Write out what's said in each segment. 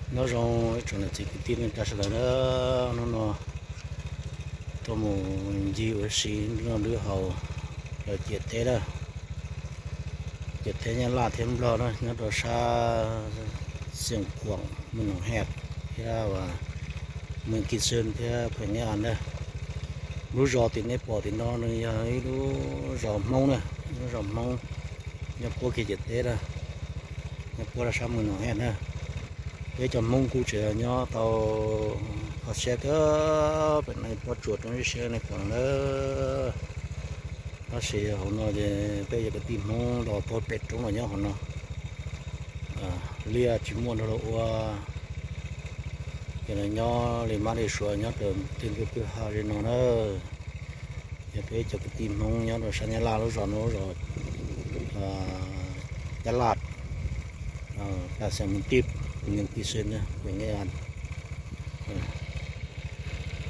Nyob zoo ib tsoom niam txiv kwv tij neej tsa sawv daws na, hnub no tuaj mus ncig ua si noj nrub haus rau ciam teb na, ciam teb Nyab Laj thiab Nplog na, nyob rau sab Xeev Khuam, Mws Noom Hej thiab Mws Kis Xwm thiab Pheem Nyab As na. Lub zos tim nej pom tim no nws yog ib lub zos Hmoob na, ib lub zos Hmoob nyob puab kiag ciam teb na, nyob puab rau sab Mws Noom Hej na. Peb cov Hmoob kuj tseem nyob tau kho siab kawg, pem no pob tsuas roob siab siab nej pom no na. Tab sis hauv no ces peb cov kwv tij Hmoob los puag pem roob los nyob hauv no, liaj tsis muaj nrog luag ua, ces los nyob li mab li suav nyob raws tej ntug kwj ha li no na. Yog peb cov kwv tij Hmoob nyob rau sab Nyab Laj lub zos no, lub zos Nyab Laj, tas xeem Mws Tij, Mws Kis Xwm na, Pheem Nyab As.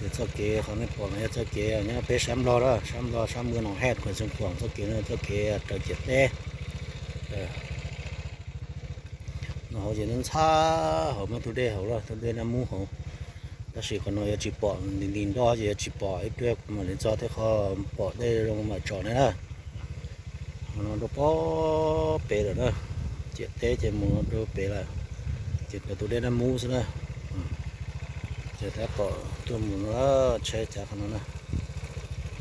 Ces txoj kev qhov nej pom no yog txoj kev nyob peb sab Nplog na, sab Nplog sab Mws Noom Hej, khuam Xeev Khuam, txoj kev no txoj kev raws ciam teb. No hauv ces ntxhab hauv muaj tus dej hauv, tus dej Naj Mub hauv. Tab sis qhov no yuav tsis pom, nti nti nroj ces yuav tsis pom, ib pliag kuv mam li txog tej qhov pom dej zoo mam tsom nej na. Qhov no rau pob pem lawm na, ciam teb ces mus rau pem lawm, ces raws tus dej Naj Mub xwb na. Ces tab tom tuaj mus no, tsheb cav qhov no na,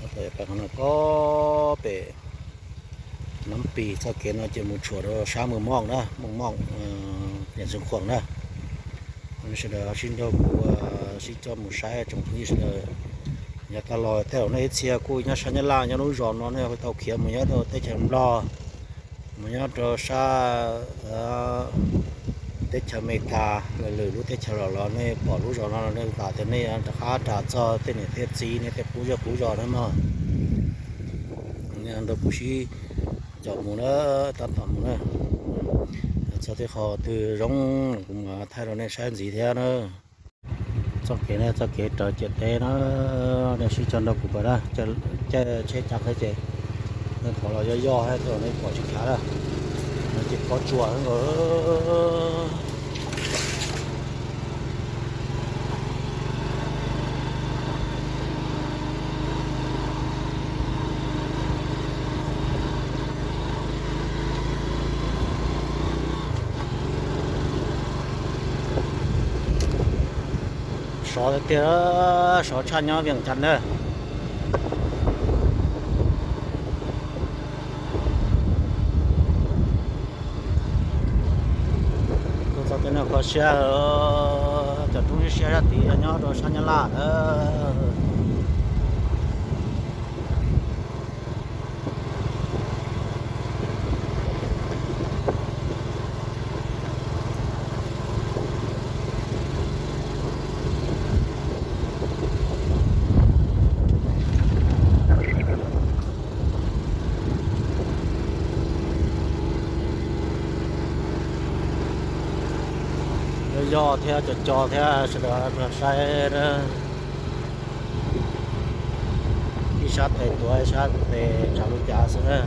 tab tom yuav pais qhov no pob pem Nab Pis, txoj kev no ces mus tshuam rau sab Mws Mooj na, Mws Mooj, Pheem Xeev Khuam na. Nej sawv daws sib nrog kuv sib coj mus saib tsoom phooj ywg sawv daws. Yav tas los tej zaum nej ib txhia kuj nyob sab Nyab Laj nyob lub zos no nej tau khiav mus nyob rau teb chaws Nplog, mus nyob rau sab teb chaws Amelikas, lwm lub teb chaws los los nej pom lub zos no nej vam tias nej rov qab ras txog tej niam tej txiv nej tej qub zej qub zos na mog. Nej nrog kuv sib coj mus na, tab tom mus na. Txog tej qhov twg zoo kuv mam thaij rau nej saib ntxiv thiab na. Txoj kev no txoj kev raws ciam teb na, nej sib coj nrog kuv pais na, caij tsheb cav qheb ces nej pom los yoj yoj thiab, tej zaum nej pom tsis khav lawm, no ces pob tsuas nkaus. Sov tiag tiag, sov tshaj nyob Vias Cas na. Kuj txog tej no kho siab, cov roob siab siab sab tid nyob rau sab Nyab Laj na. Yog thiab, cov co thiab sawv daws saib na. Ib sab tes tuav ib sab tes tsav lub cav xwb na.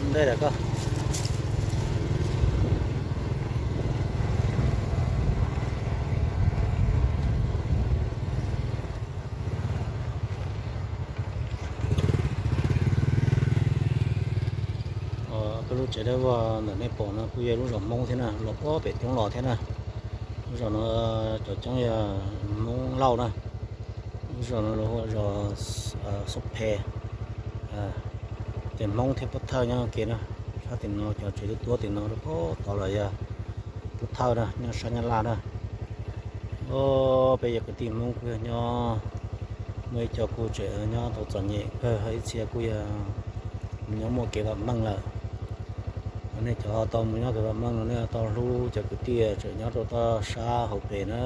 Ntej lawm koj. Peb lub tsev dawb vog ntawm nej pom no kuj yog lub zos Hmoob thiab na, los puag pem coob los thiab na. Lub zos no cov coob yog Hmoob Lauj na. Lub zos no lawv hu zos Xub Phe. Ces Hmoob thiab Pub Thawj nyob kev na. Sab tim no cov tsev tuab tuab tim no rau puag tod los yog Pub Thawj na, nyob sab Nyab Laj na. Peb yog kwv tij Hmoob kuj yog nyob, muaj ib co kuj tseem nyob tau txom nyem kawg, ib txhia kuj yog nyob muaj kev vam meej lawm. Nej cov tau mus nyob kev vam meej no nej tau hlub cov kwv tij tseem nyob rau toj sab hauv pes na,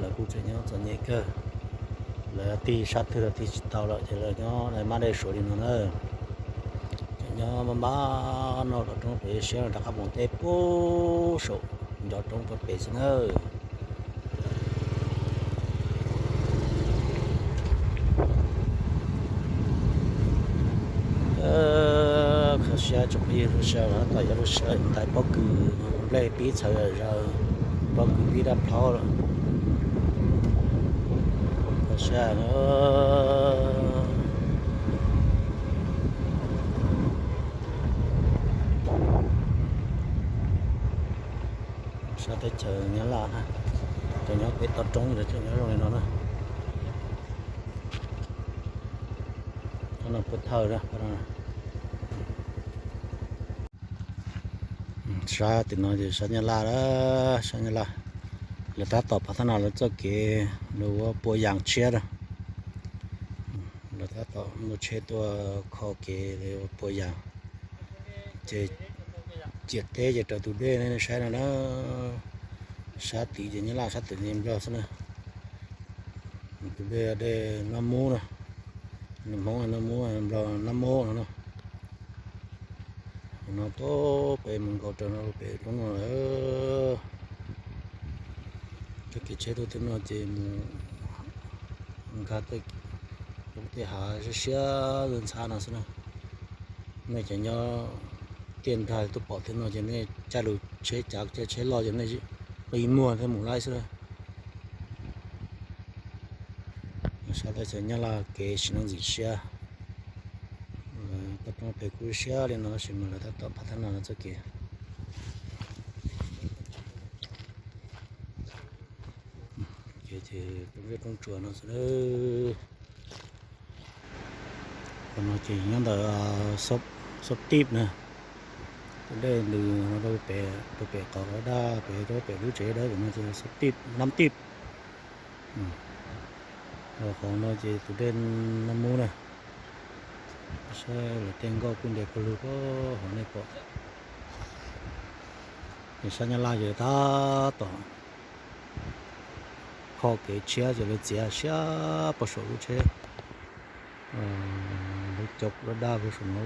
lawv kuj tseem nyob txom nyem kawg. Lawv tig sab twg los tig tsis tau lawm ces lawv nyob mab dej suav li no na. Tseem Nyob maj mam no tom roob pem siab rov qab mus teb puag saum ncov roob puag pem xwb nawb. Kho siab tsoom phooj ywg, lub sij hawm no tab tom yog lub sij hawm ntais pob kws, nplej pib txhawv zom zaws, pob kws pib dab plhaub lawm. Kho siab no. Sab teb chaws Nyab Laj na, cov nyob pem toj roob cov nyob zoo li no na. Qhov no puag thawj na. Sab tim no ces sab Nyab Laj, sab Nyab Laj. Lawv tab tom phav thab nas lawv txoj kev, lawv ua puas yas tshiab na. Lawv tab tom muaj tsheb tuaj kho kev, lawv ua puas yas. Ces ciam teb ces raws tus dej nej saib no na. Sab tid ces Nyab Laj, sab tim ces Nplog xwb na. Tus dej, dej Nab Mub na. Nws Hmoob Nab Mub, Nplog Nab Mub no na. No tuaj pem mus nkaus raws no pem roob no lawm. Txoj kev tsheb tuaj tim no ces mus nkag tej hav siab siab ntxhab no xwb na. Nej cov nyob tiaj nrag tuaj pom tim no ces nej caij lus tsheb cav, caij tsheb loj ces nej qi muag thiab mus laib xwb na. Sab teb chaws Nyab Laj kev sim neej ntxim siab. Toj roob pem kuj siab li no tab sis mas lawv tab tom phav thab nas lawv txoj kev. Ces roob zeb roob tsuas no xwb. Qhov no ces nyob ntawm Xab Tij na. Tus dej ntws no rau pem, rau pem qhov daj pem, rau pem lub tsev dawb pem no ces Xab Tij, Nab Tij. Qhov no ces tus dej Nab Mub na. Saib lawv tej nkoj kuj nres pawg lug puag hauv nej pom. Ces sab Nyab Laj ces tab tom kho kev tshiab ces lawv txiav siab puag saum lub tsheb, lub caum daj daj puag saum no.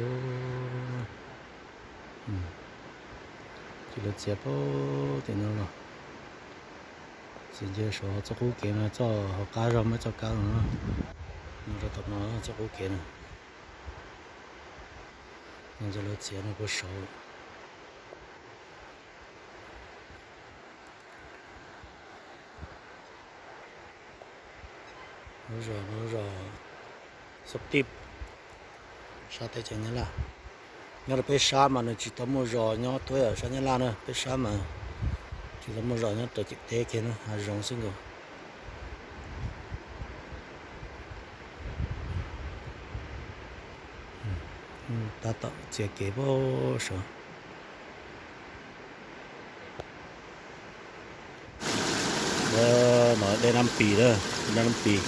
Ces lawv txiav puag tim no los, txiav ntsia saum txoj qub kev no, txoj hauv qab zog muaj txoj kab no, no rau tom no txoj qub kev no. No ces lawv txiav no puag saud. Lub zos, lub zos Xab Tij, sab teb chaws Nyab Laj. Nyob rau peb sab mas nws tsis tau muaj zos nyob tuaj sab Nyab Laj na, peb sab mas tsis tau muaj zos nyob rau ciam teb kiag na, hav zoov xwb nkaus. Tab tom txiav kev puag saud. No dej Nab Pis na, dej Nab Pis.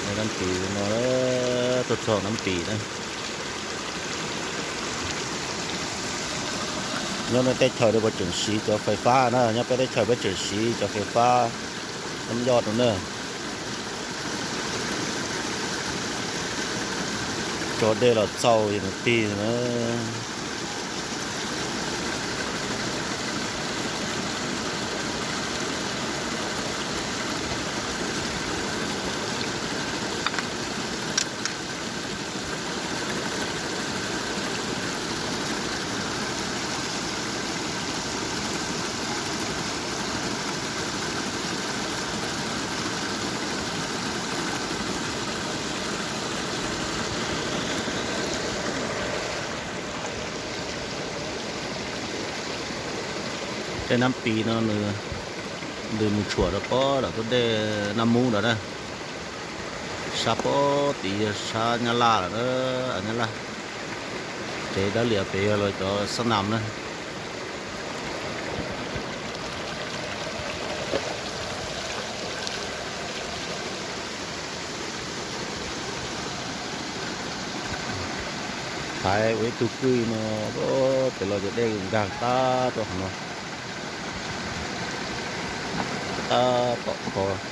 Dej Nab Pis no, tuaj txog Nab Pis na. Nyob nej teb chaws puas tseem siv cov fais fab na, nyob peb teb chaws peb tseem siv cov fais fab, cov yoj rau na. Tso dej los txaus yus mus tig na. Dej Nab Pis no nws ntws mus tshuam rau pob tom tus dej Nab Mub ntawd na. Sab pob tid yog sab Nyab Laj lawm, Nyab Laj. Tsev dawb lias pem yog lawv cov xab nas na. Thaiv ua ib tug kwj no, pem los ces dej nkag tag rau qhov no, tag tom qhov